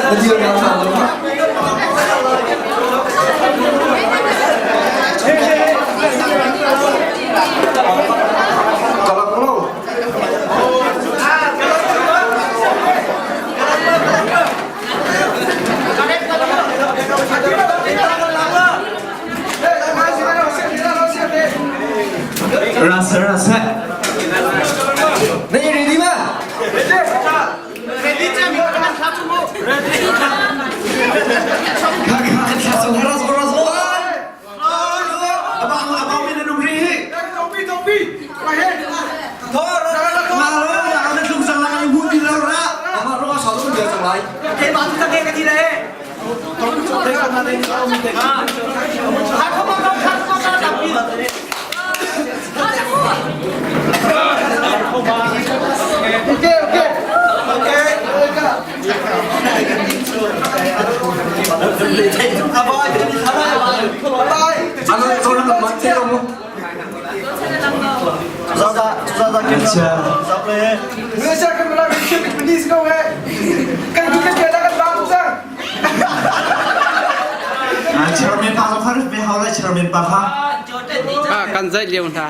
Na dir na ṭha lo ma? Ka lak lo. Rasa rasa. Na i ready ma? Kha kha thla song ras ras Abang abang min anum ri hi. Ma lo na tlung sang la kan hu ti lo ra. Amah ro sa lo dia sang lai. Ano to na mat te lo mo. Acha. Chairman pa kha me hau lai chairman pa kha. Ah, kan zaih lio hna.